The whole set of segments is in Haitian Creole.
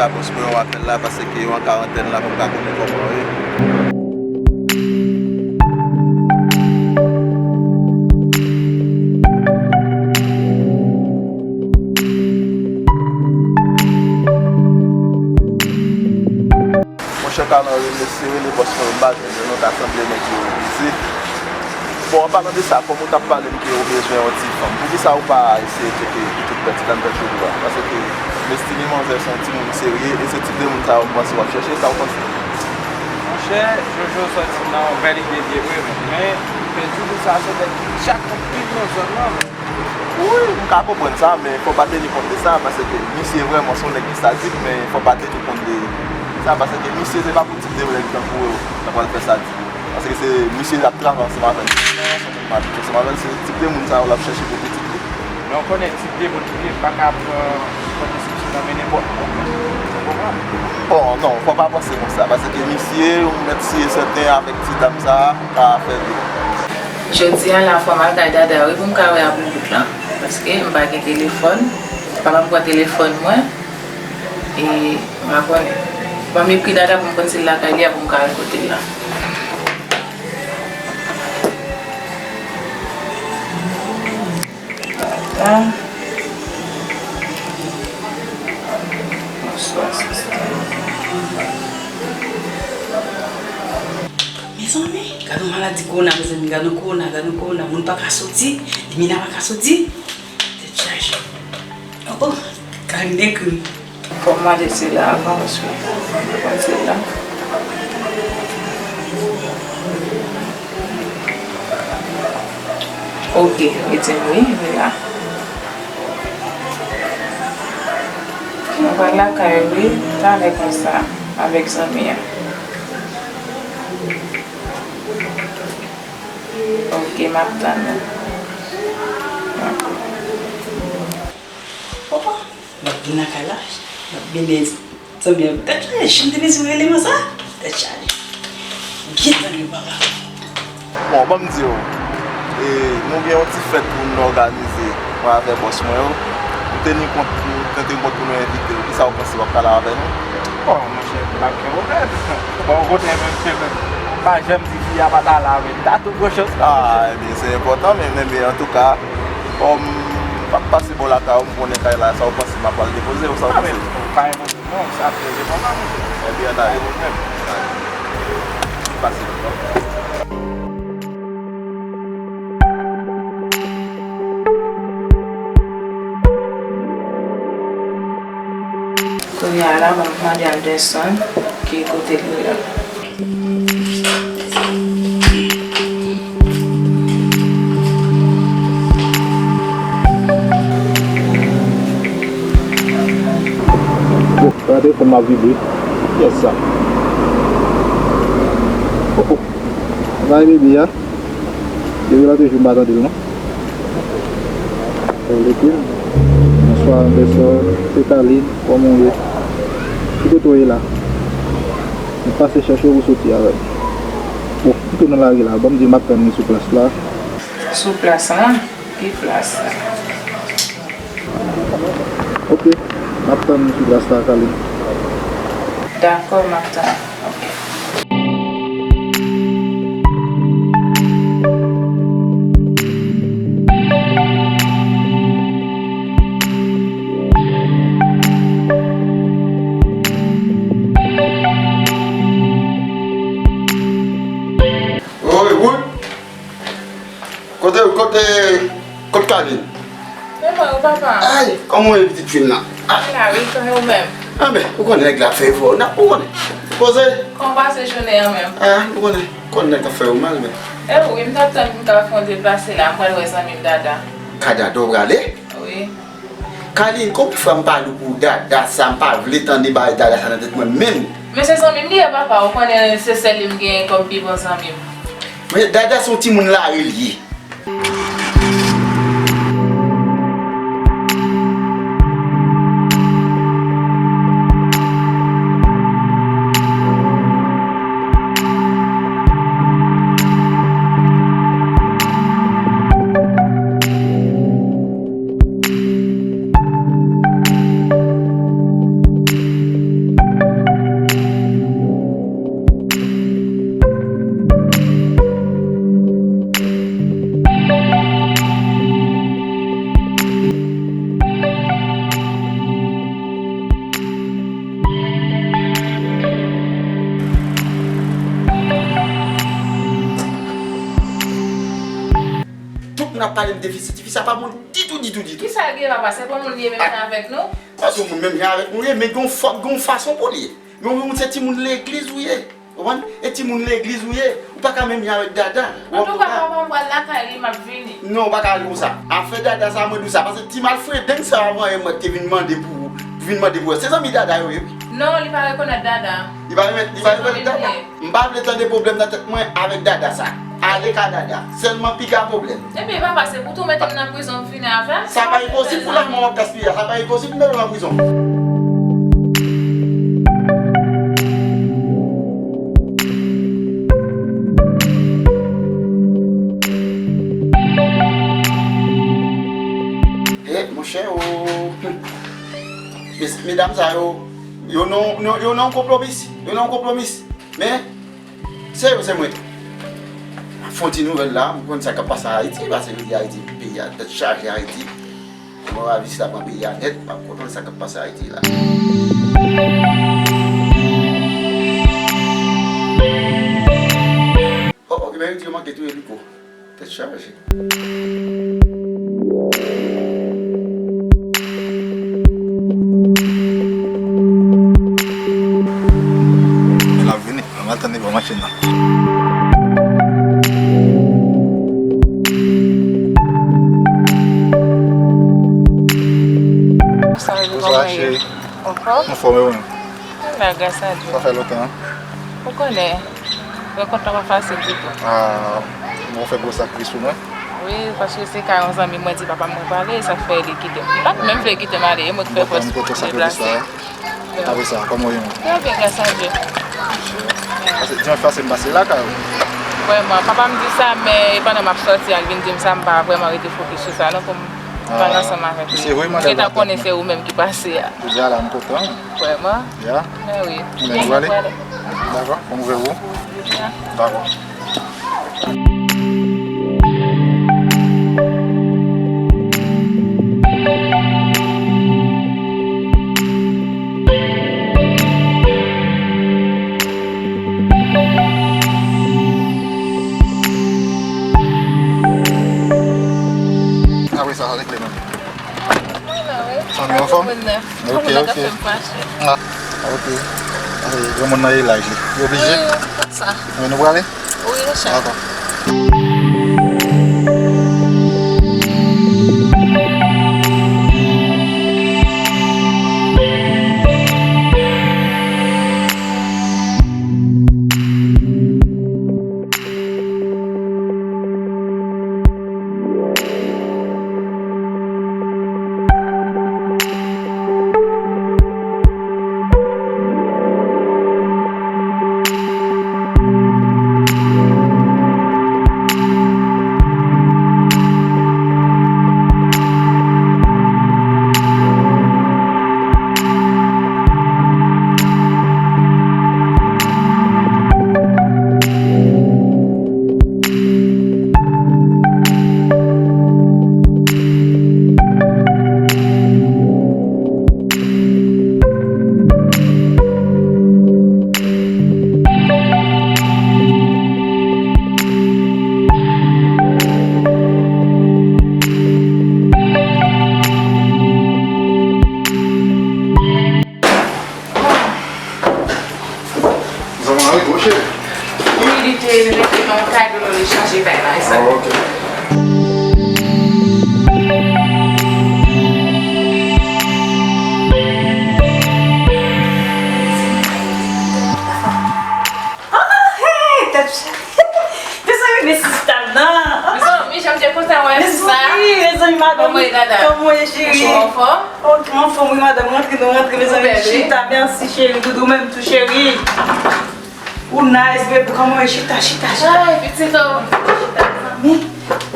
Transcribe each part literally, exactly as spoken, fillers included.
Bòs mwen, yon apèl la, paske yo an karantèn la, pou m ka konnen kòman yo ye. Monchè Carl Henry, m eseye rele bòs mwen, m pa jwenn li non, ta sanble nèg yo bize. Bon, an palan de sa, kòm ou t ap pale m ke ou bezwen yon ti fanm, poukisa ou pa eseye tcheke pitit pè ti kann pè cheri a? Paske m estime manzè se yon timoun serye, e se tip de moun sa yo m panse w ap chèche, sa w panse? Monchè, Jojo sòti nan yon bèl ide vre, men, men, pèdi pou sa se nèg ki djak ap viv nan zòn nan. Wi, m ka konprann sa, men fò w pa teni kont de sa, paske misye vrèman se yon nèg ki sadik, men fò w pa teni kont de sa, paske misye se pa pou tip de nèg tankou ou yo, sa pral fè sadik. Paske se misye ap travay ansanm avè l. Ansanm avè l, se tip de moun sa yo l ap chèche pou pitit li. Men w konnen tip de moun li ye, pa ka pran, pran desizyon nan men nenpòt moun. Ou konprann? Bon, non, fò w pa panse konsa, paske misye, ou mèt si e sèten avèk ti dam sa a, pa fè vre. Jodi a la, fò m al kay Dada, wi, pou m ka wè a bout bout la. Paske m pa gen telefòn. Papa m pran telefòn mwen. E m pa konnen. Ban m ekri Dada pou m konn si l lakay li a pou m ka al kote l la. Dada. Bonswa, sista. Mezanmi, gade yon maladi kowona, mezanmi, gade yon kowona, gade yon kowona. Moun pa ka soti, Limena pa ka soti. Tèt chaje. Oh, oh, Karine ekri m. Fò m mande sila avan, paske m konn sila. Ok, li di m wi, li la. Mwen pral lakay ou wi, talè konsa, avèk zanmi an. Ok, m ap tann ou. Dakò. Oh, oh. L ap vin lakay la. L ap vin, zanmi an. Tèt chaje, janm te bezwen rele mwen sa. Tèt chaje. Byen tann li, papa. Bon, ban m di w, e, nou gen yon ti fèt pou n òganize, mwen avè bòs mwen yo. Nou teni kont, nou teni kont pou nou envite w. Kisa w panse, w ap pale avè nou? Bon, monchè, m p ap gen pwoblèm. Bon, okontrè, menm, menm, m pa janm di fi a pa ta la avè m. Ta tou gwo chans la, monchè. Ah, ebyen, se enpòtan, men, men, men, antouka, m p ap pase bò lakay ou, m konnen kay la, sa w panse, m ap al depoze w, sa w panse? Ah, men, pa gen pwoblèm non, sa trè enpòtan, monchè. Ebyen, ann ale. Pa gen pwoblèm. Pase bò. Kounye a la, m ap mande Anderson ki kote l ye la. Bon, gade telefòn m ap vibre. Kiyès sa? Oh, oh. Sa e bebe a? Depi lòt jou m pa tande l non. Bonswa, Anderson. Se Carline. Kòman w ye? Ki kote w ye la? M pase chèche w pou soti avè m. Bon, m tou nan lari la. Ban m di m ap tann li sou plas la. Sou plas la? Ki plas la? Ok, m ap tann ou sou plas la, Carline. Dakò, m ap tann. Ok. Woy, woy. Kote, kote, kote Carline? Mwen la wi, papa. Ay, kòman w ye, pitit fi m nan? Ah. Mwen la wi, kòman ou menm? Anben, ou konnen nèg la fè efò, n ap, ou konnen. Poze. Kòman w pase jounen an menm? Ah, ou konnen, konnen nèg la fè yo mal, men. E wi, m t ap tann pou m ka fè yon deplase la, m pral wè zanmi m Dada. Ka Dada w prale? Wi. Carline, konbyen fwa m pale w pou Dada sa, m pa vle tande bagay Dada sa nan tèt mwen menm. Men se zanmi m li ye, papa, ou konnen se sèl li m genyen kòm pi bon zanmi m. Men Dada se yon timoun lari l ye. Pale m de fi, se ti fi sa pa bon ditou, ditou, ditou. Kisa l gen, papa? Se pa moun li ye menm jan avèk nou? Pa se moun menm jan avèk nou ye, men gen yon fòt, gen yon fason pou li ye. Yon moun se timoun legliz ou ye. Konprann? E timoun legliz ou ye. Ou pa ka menm jan avèk Dada. Antouka, papa, m pral lakay li, m ap vini. Non, ou pa ka al konsa. Afè Dada sa, mwen di w sa. Paske ti malfredeng sa a, mwen te vin mande pou, vin mande pou. Se zanmi Dada yo ye, wi. Non, li pa rekonèt Dada. Li pa rekonèt, li pa rekonèt Dada. M pa vle tande pwoblèm nan tèt mwen avèk Dada sa. Ale ka Dada. Sèlman piga pwoblèm. Ebyen, papa, se pou tou mete m nan prizon, m fini avè l. Sa pa enposib pou lanmò w ap gaspiye a. Sa pa enposib pou mete w nan prizon. He, monchè, o. Mes-, medam sa yo, yo nan, yo nan yon konpwomis. Yo nan yon konpwomis. Men, se yo, se mwen tou. M ap fè yon ti nouvèl la, m konn sa k ap pase Ayiti, paske yo di Ayiti, peyi a tèt chaje Ayiti. Mwen va vin isit la pran peyi a nèt, m ap konn sa k ap pase Ayiti la. Oh, oh, men yo di yo manke touye Liko. Tèt chaje. Men l ap vini. Ann al tann li bò machin nan. Bonswa, cheri. Anfòm? Anfòm, e ou menm? M la, gras a Dye. Sa fè lontan, an? Ou konnen, rankont lan pa fasil ditou. Ah, bon, ou fè gwo sakrifis pou mwen? Wi, paske se ka yon zanmi mwen di papa mwen prale, sa k fè li kite m. Li pa t menm vle kite m ale, e mwen ki fè fòs pou m deplase. Apre sa, kòman w ye menm? Trè byen, gras a Dye. Pase, di mwen pase m pase lakay ou. Vrèman, papa m di sa, men e pandan m ap sòti, al vin di m sa, m pa vrèman rete fokis sou sa, non, pou m pale ansanm avèk li. M gentan konnen se ou menm ki pase a. Jodi a la, m kontan. Vrèman? Ya. Men wi. Men nou prale? Dakò, fò m ouvè ou. Ya. Dakò. Apre sa, sa te kle menm. Mwen la, wi. Fanmi anfòm? Mwen la. Ok, ok. Ah, ok. Granmoun nan e laj li. Li oblije? Wi, wi, konsa. Men nou prale? Wi, dakò. Zanmi, wi, mon cheri. Wi, li te mete nan yon kay dlo, li chanje kay la, e sa. Ah, ok. Ah, hey, tèt chaje. Mezanmi, men sista nan. Mezanmi, jan m te kontan wè sista. Mezanmi, mezanmi, madanm. Kòman w ye, dada? Kòman w ye, cheri? Ou anfòm? Ok, m anfòm, wi, madanm. Rantre, nou rantre, mezanmi. Ou bèl, wi. Chita, mèsi, cheri. Doudou, menm tou, cheri. Ou nice, baby. Kòman w ye? Chita, chita, chita. Ay, pitit, o. Chita, mezanmi.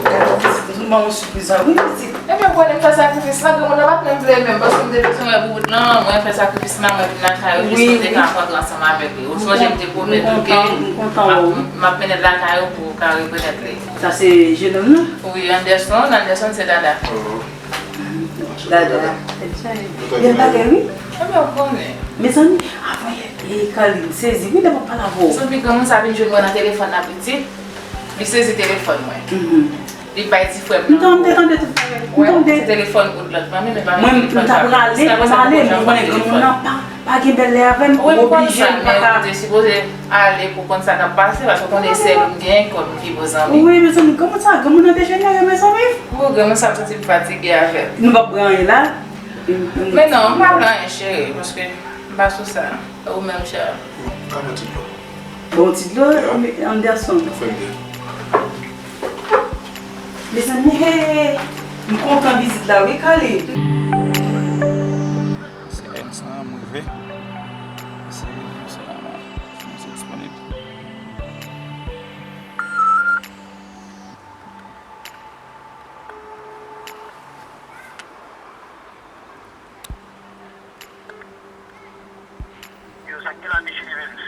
Gade, pitit, nou ba w yon sipriz la, wi, pitit. Ebyen, ou konnen m fè sakrifis la, granmoun nan pa t menm vle menm, paske m te bezwen wè boubout lan, mwen fè sakrifis la, mwen vin lakay ou, jis pou m te ka rankontre ansanm avèk li. Ou sonje m te pwomèt ou ke m ap, m ap mennen l lakay ou pou ou ka rekonèt li. Sa se jenòm nan? Wi, Anderson, Anderson se dada. Dada. Bèl bagay, wi. Ebyen, ou konnen. Mezanmi, avan yè, e, Carly, m sezi, wi, lè m ap pale avè w. Zanmi, granmoun sa vin jwenn mwen nan telefòn la, pitit. Li sezi telefòn mwen. Li bay ti frè m nan. Non, m te tande tout bagay. M tande. Se telefòn ou t lòt manmi, men pa menm telefòn sa. Mwen, m t ap rale, m ale, men konnen granmoun nan pa, pa gen bèl lè avè m, oblije, m pa ka. Wi, m konn sa, men ou te sipoze ale pou konn sa k ap pase, paske ou konnen sèl ou m gen kòm pi bon zanmi. Wi, mezanmi, granmoun sa, granmoun nan dejenere, mezanmi. Wi, granmoun sa, santi m fatige avè l. Nou p ap pran anyen la. Men non, m pa pran anyen, cheri, paske m pa sou sa. Ou menm, cheri? Ka mwen ti dlo. Bon, ti dlo, Anderson. Fè m byen. Mezanmi, hey, m kontan vizit la, wi, Khalid. Se M sa, m rive. Se M sa, si misye disponib. Yo, sa k gen la, mesye Evans?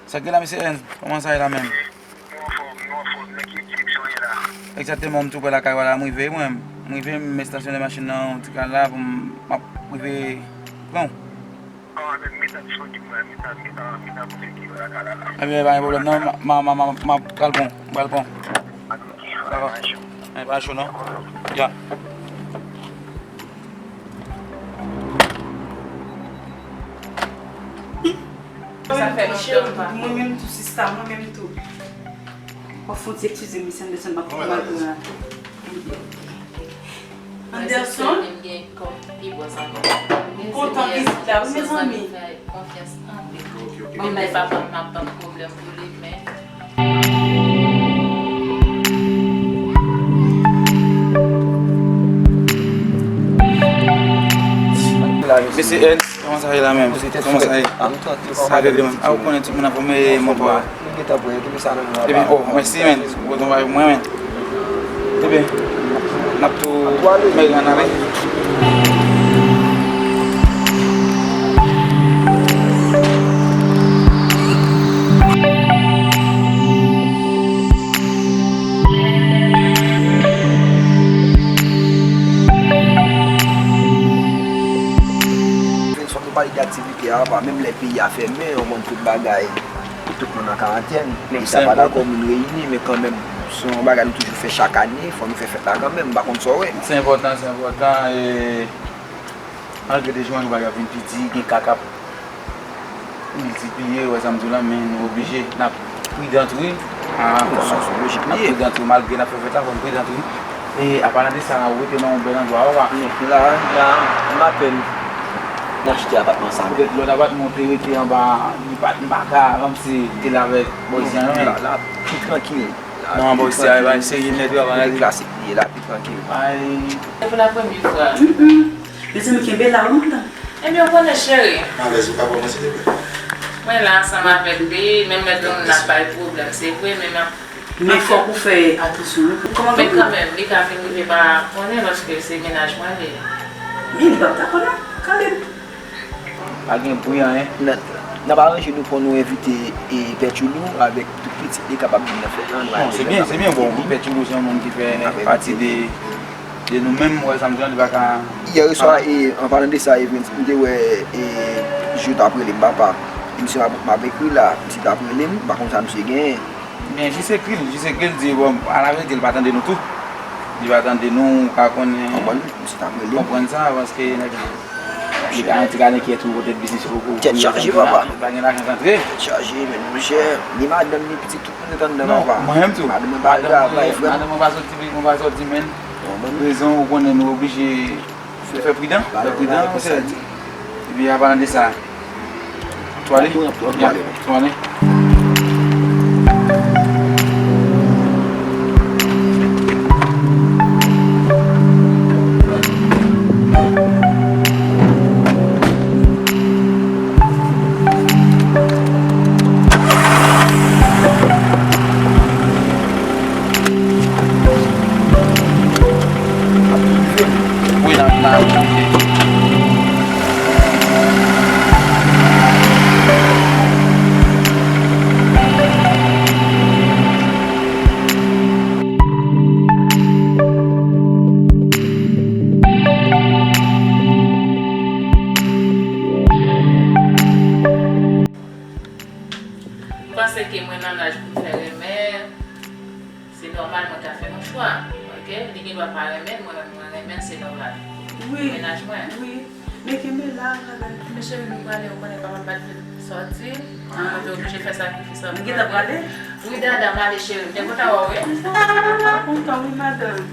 Sa k gen la, mesye Evans? Kòman sa ye la menm? Nou anfòm, nou anfòm. Nan ki direksyon w ye la? Egzakteman, m tou prè lakay ou a la, m rive, mwen. M rive, m estasyone machin nan, yon ti kal la, pou m, m ap rive pran w. An, men, m gentan disponib, mwen, m gentan, m gentan, m gentan pou fè ki yo lakay la la. Ebyen, pa gen pwoblèm, non, m, m, m, m, m ap pral pran w, m pral pran w. Dakò. Dakò. Ay, pa cho non. Ya. Sa fè lontan m pa. Mwen menm tou, sista, mwen menm tou. W ap fon ti eskize m, mesye Anderson, m ap pran malgre. Anderson? Mwen gen kòm pi bon zanmi. M kontan vizit la, wi, mezanmi. Konfyans anpil. Menm lè papa m ap tann pwoblèm pou li, men. Mesye Ernst, kòman sa ye la menm? Kòman sa ye? Sa rele menm. A, ou konnen tout moun ap fòme moto a. Ebyen, oh, mèsi, men. Ou kontan bay mwen, men. Ebyen, n ap tou mèt ann ale. Fòk nou pale de aktivite a, pa menm lè peyi a fèmen, ou konn tout bagay, tout moun an karantèn. Leta pa dakò moun reyini, men kanmenm, se yon bagay nou toujou fè chak ane, fò nou fè fèt la kanmenm, m pa konn sa w wè. Se enpòtan, se enpòtan, e, malgre de jou an jou bagay ap vin pi di, gen ka k ap miltipliye, ou wè sa m di w la, men nou oblije, n ap pridan tou wi. Ah, n ap pridan tou, malgre n ap fè fèt la, fò n pridan tou wi. E, apalan de sa, ou rete nan yon bèl andwa, papa. Non, la, la, m apèn m achte apatman sa. Poutèt lòt apatman ou te rete anba, li pa t, m pa ka ranmse te la avèk bòy si an, non, men la, la pi trankil. Non, bòy si a, e bagay serye nèt wi, apalan de klasik li ye, la pi trankil. Ay. Se pou la premye fwa. Mezanmi, kenbe la, wi, madanm. Ebyen, ou konnen, cheri. Alèz, ou ka kòmanse depi. Mwen la ansanm avèk li, menm lè tout moun ap bay pwoblèm, se vre, men m ap. Men fòk ou fè atansyon, wi. Kòman, men kanmenm, li ka vin rive pa konnen, paske se mennaj mwen li ye. Men li p ap dakò, non, Khaled. Pa gen bri, anyen. N ap, n ap aranje nou pou nou envite, e, Pè Tchoulou avèk tout pitit li kapab vin nan fèt lan. Non, se byen, se byen. Bon, Pè Tchoulou se yon moun ki fè pati de de nou menm, ou wè sa m di w, li pa ka. Yè swa, e, an palan de sa, Evens, m te wè, e, Jou t ap rele m, papa. Misye m ap, m ap ekri la, misye t ap rele m, m pa konn sa misye genyen. Men, jis ekri l, jis ekri l, di, bon, alaverite, li pa tande nou tou. Li pa tande nou, ou ka konnen. Konprann, misye t ap rele m. Konprann sa, paske nèg li ka yon ti ka enkyèt ou pote biznis ou pou. Tèt chaje, papa. Pa gen lajan k antre. Tèt chaje, men monchè, ni madanm, ni pitit, tout moun ret anndan, papa. Non, mwen menm tou. Madanm mwen pa travay, frè m. Madanm mwen pa soti, mwen pa soti, men. Rezon, ou konnen nou oblije fè pridan, fè pridan, monchè. Epi, an palan de sa, tou ale? Tou ale. Wi, n ap, n ap. M panse ke mwen nan laj pou m fè renmen. Se nòmal mwen ka fè yon chwa. Mwen Li gen dwa pa renmen l, mwen menm mwen renmen l, se nòmal. Wi, Mennaj mwen. Wi. Men kenbe la, madanm. Men cheri, nou prale, ou konnen papa m pa t vle sòti. Mwen te oblije fè sakrifis la. Nou gentan prale? Wi, dada, m ale, cheri. M te kontan wè w, wi. Sa, mwen kontan, wi, madanm.